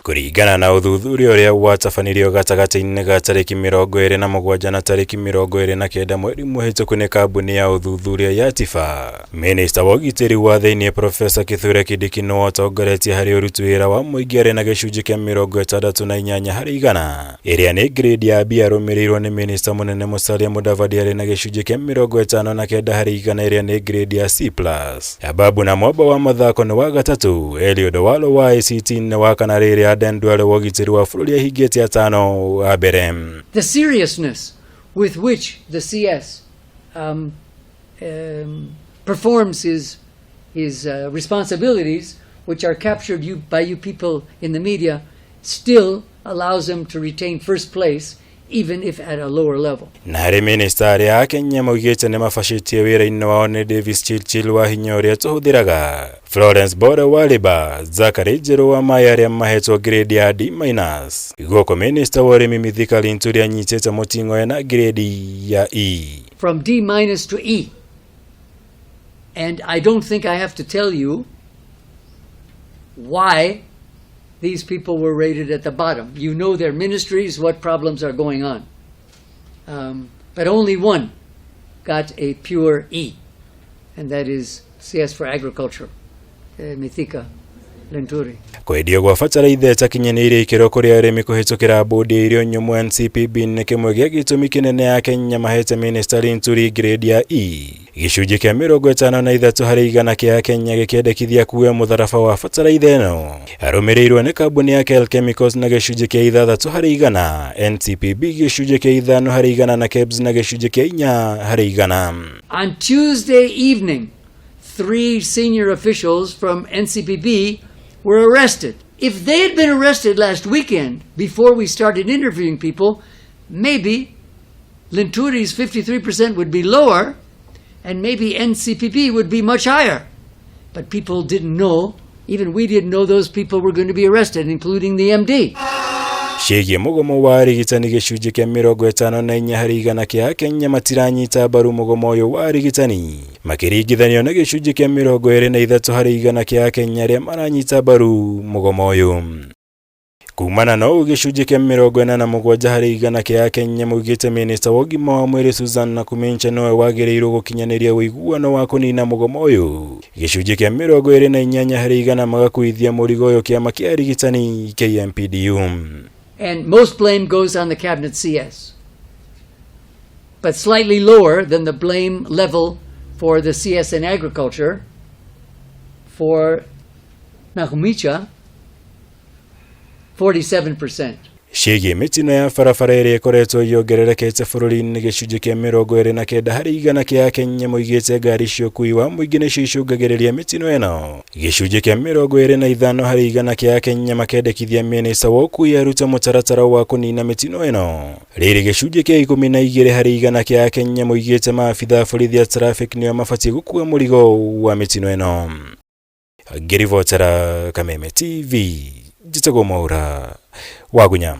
Kũringana na ũthuthuria ũrĩa watabanirio gatagatĩ-inĩ ga tarĩki 27 na tarĩki 29 mweri mũhĩtũku nĩ kambuni ya ũthuthuria ya TIFA, Minista wa ũgitĩri wa thĩinĩ Profesa Kithure Kindiki nĩwe ũtongoretie harĩ ũruti wĩra wa mũingĩ arĩ na gĩcunjĩ kĩa 68% ĩrĩa nĩ grade ya B, arũmĩrĩirwo nĩ minista mũnene Musalia Mudavadi arĩ na gĩcunjĩ kĩa 59% ĩrĩa nĩ grade ya C+. Ababu na Mwamba wa mathako nĩ wa gatatũ, Eliud Owalo wa ICT nĩ wa kana, rĩrĩa Aden Duale wa ũgitĩri wa bũrũri ahingĩtie atano a mbere. The seriousness with which the CS performs his responsibilities, which are captured by you people in the media, still allows him to retain first place, even if at a lower level. Na harĩ minista arĩa a Kenya maugĩte nĩ mabacĩtie wĩra-inĩ wao nĩ Davis Chirchir wa hinya ũrĩa tũhũthĩraga, Florence Bore wa Labour, Zachary Njeru wa maĩ arĩa mahetwo grade ya D minus. Gũkũ minista wa ũrĩmi Mithika Linturi anyitĩte mũting'oe na grade ya E. From D minus to E. And I don't think I have to tell you why these people were rated at the bottom. You know their ministries, what problems are going on. But only one got a pure E, and that is CS for Agriculture, Mithika Linturi. Kwendio gwa bataraitha ĩtakinyanĩirie ikĩro kũrĩ arĩmi kũhĩtũkĩra bũndi ya irio nyũmũ NCPB nĩ kĩmwe gĩa gĩtũmi kĩnene a Kenya mahete minista Linturi grade ya E. Gĩcunjĩ kĩa 53% kĩa Kenya gĩkĩendekithia kuoya mũtharaba wa bataraitha ĩno, arũmĩrĩirwo nĩ kambuni ya Kel Chemicals na gĩcunjĩ kĩa 6%, NCPB gĩcunjĩ kĩa 5% na KEBS na gĩcunjĩ kĩa 4%. On Tuesday evening, three senior officials from NCPB were arrested. If they had been arrested last weekend before we started interviewing people, maybe Linturi's 53% would be lower and maybe NCPB would be much higher. But people didn't know, even we didn't know those people were going to be arrested, including the MD. Ciĩgiĩ mũgomo wa arigitani, gĩcunjĩ kĩa 54% kĩa Akenya matiranyita mbaru mũgomo ũyũ wa arigitani, makĩringithanio na gĩcunjĩ kĩa 23% kĩa Akenya arĩa maranyita mbaru mũgomo ũyũ. Kumana na ũũ, gĩcunjĩ kĩa 47% kĩa Akenya maugĩte minista wa ũgima wa mwĩrĩ Susan Nakhumicha nowe wagĩrĩirwo gũkinyanĩria ũiguano wa kũnina mũgomo ũyũ, gĩcunjĩ kĩa 28% magakuithia mũrigo ũyũ kĩama kĩa arigitani KMPDU. And most blame goes on the cabinet CS, but slightly lower than the blame level for the CS in agriculture, for Nakhumicha, 47%. Ciĩgiĩ mĩtino ya barabara ĩrĩa ĩkoretwo yongererekete bũrũri-inĩ, gĩcunjĩ kĩa 29% kĩa Akenya moigĩte ngari cia ũkuui wa mũingĩ nĩcio icũngagĩrĩria mĩtino ĩno, gĩcunjĩ kĩa 25% kĩa Akenya makendekithia minista wa ũkuui arute mũtaratara wa kũnina mĩtino ĩno, rĩrĩ gĩcunjĩ kĩa 12% kĩa Akenya moigĩte maabitha a borithi a traffic nĩo mabatiĩ gũkua mũrigo wa mĩtino ĩno. Ngĩribotera Kameme TV, njĩtagwo Mwaura Wagunya.